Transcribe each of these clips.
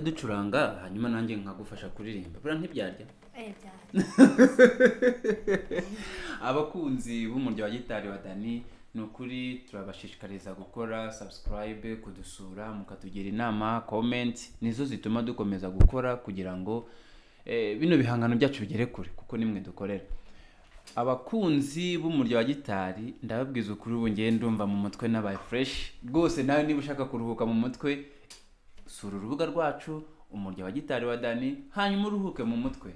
Twajya ducuranga, hanyuma nanjye nkagufasha kuririmba, buriya ntibyarya. Eh, byari. Abakunzi b'umurya wa gitari wa Dani, ni ukuri turabashishikariza gukora subscribe, kudusura, mukatugira inama. Comment nizo zituma dukomeza gukora kugira ngo bino bihangano byacu bigere kure, kuko nimwe dukorera. Abakunzi b'umurya wa gitari, ndababwiza ukuri, ubu ngiye ndumva mu mutwe nabaye fresh rwose. Nawe niba ushaka kuruhuka mu mutwe, sura urubuga rwacu, Umurya wa Gitari wa Dani, hanyuma uruhuke mu mutwe.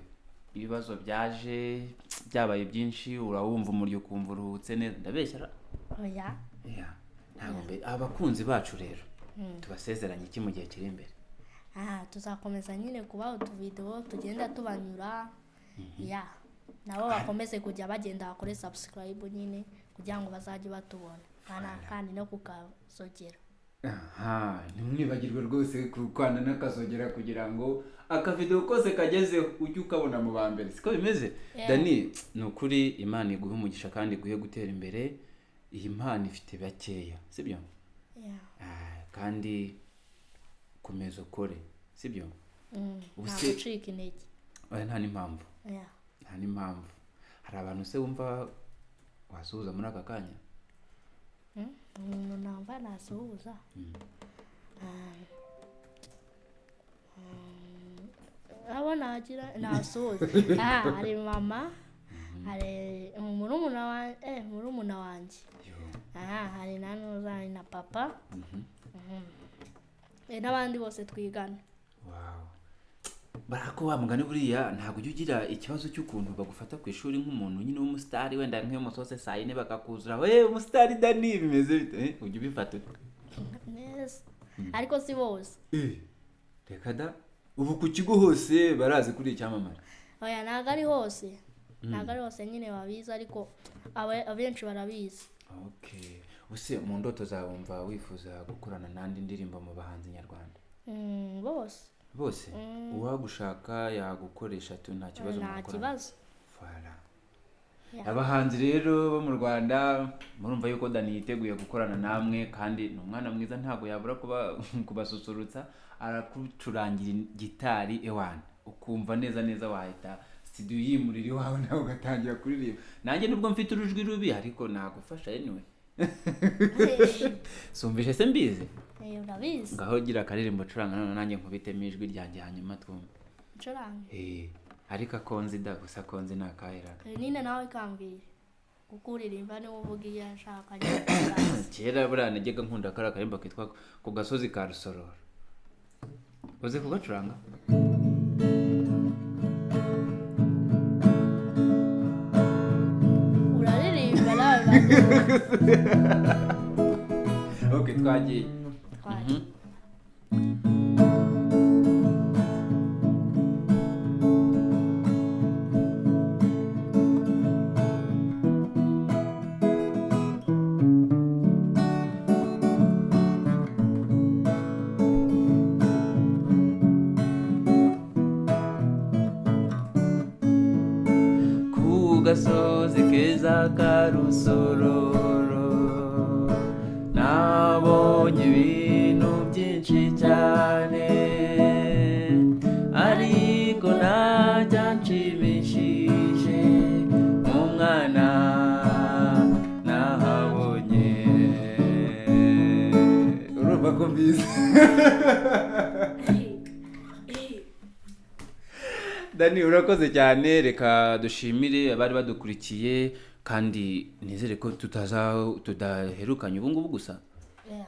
Ibibazo byaje byabaye byinshi, urawumva umurya ukumva uruhutse neza. Ndabeshya ra? Oya. Yeah. Ntabwo mbe abakunzi bacu rero tubasezeranye iki mu gihe kiri imbere? Ah, tuzakomeza nyine kubaha utuvidewo tugenda tubanyura ya, nabo bakomeze kujya bagenda bakore subscribe nyine kugira ngo bazajye batubona kandi no kukazogera. Aha, ntimwibagirwe rwose gukanda n'akazogera kugira ngo akavidewo kose kagezeho ujye ukabona mu ba mbere, siko bimeze? Yeah. Dani, ni ukuri Imana iguhe umugisha kandi iguhe gutera imbere. Iyi mpano ifite bakeya, sibyo? Yeah. Ah, kandi komeza ukore, sibyo? Ubu Nta gucika intege. Oya, nta n'impamvu. Yeah. Nta n'impamvu. Hari abantu se wumva wasuhuza muri aka kanya? Umuntu numva nasuhuza? Ah, abo nagira nasuhuza, ah, hari mama, hari murumuna wanjye. Yo. Aha, hari na nuza, hari na papa. N'abandi bose twigana. Wow. Barako wa mugani, buriya ntabwo ujya ugira ikibazo cy'ukuntu bagufata ku ishuri nk'umuntu nyine w'umusitari, wenda nk'iyo musohotse saa 4 bakakuzura, we umusitari Dani, bimeze bite? Ujya ubifata ute? Neza, ariko si bose. Reka da, ubu ku kigo hose barazi kuri icyamamare. Oya, ntabwo ari hose, ntabwo ari hose nyine babizi, ariko abenshi barabizi. Okay, use mu ndoto zawe wumva wifuza gukorana n'andi ndirimbo mu bahanzi nyarwanda? Bose. Bose? Uwagushaka yagukoresha tu, nta kibazo? Nta Mwakorana? kibazo. Voilà. Yeah. Abahanzi rero bo mu Rwanda, murumva yuko Dani yiteguye gukorana namwe, kandi ni umwana mwiza, ntabwo yabura kuba kubasusurutsa. Arakucurangira gitari, ewana, ukumva neza neza wahita studio yimurira iwawe nawe ugatangira kuririmba. Nanjye nubwo mfite urujwi rubi, ariko nagufasha. Anyway, sumvishe se mbizi? Eh, urabizi. Ngaho gira akaririmbo curanga none nanjye nkubitemo ijwi ryanjye, hanyuma twumve. Ncuranga? Eh, ariko akonzi da, gusa akonzi ni akahera. Nyine nawe kambwira, kuko uririmba niwe uvuga iyo ashaka nyine urazi. Kera buriya najyaga nkunda kariya karimbo kitwa Ku Gasozi ka Rusororo. Uzi kugacuranga? Uraririmba nawe bazi. Ok, twagiye. Twagiye. Ku gasozi keza ka Rusororo nabonye ibintu byinshi cyane, ariko ntajya nshimishije nk'umwana nahabonye. Urumva ko mbizi. Dani, urakoze cyane. Reka dushimire abari badukurikiye, kandi nizere ko tutaza tudaherukanye ubu ngubu gusa. Yeah.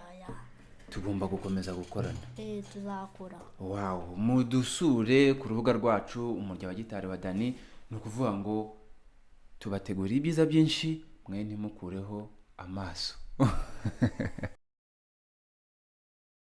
Tugomba gukomeza gukorana. Eh, tuzakora. Wow, mudusure ku rubuga rwacu, Umurya wa Gitari wa Dani. Ni ukuvuga ngo tubategurira ibyiza byinshi, mwe ntimukureho amaso.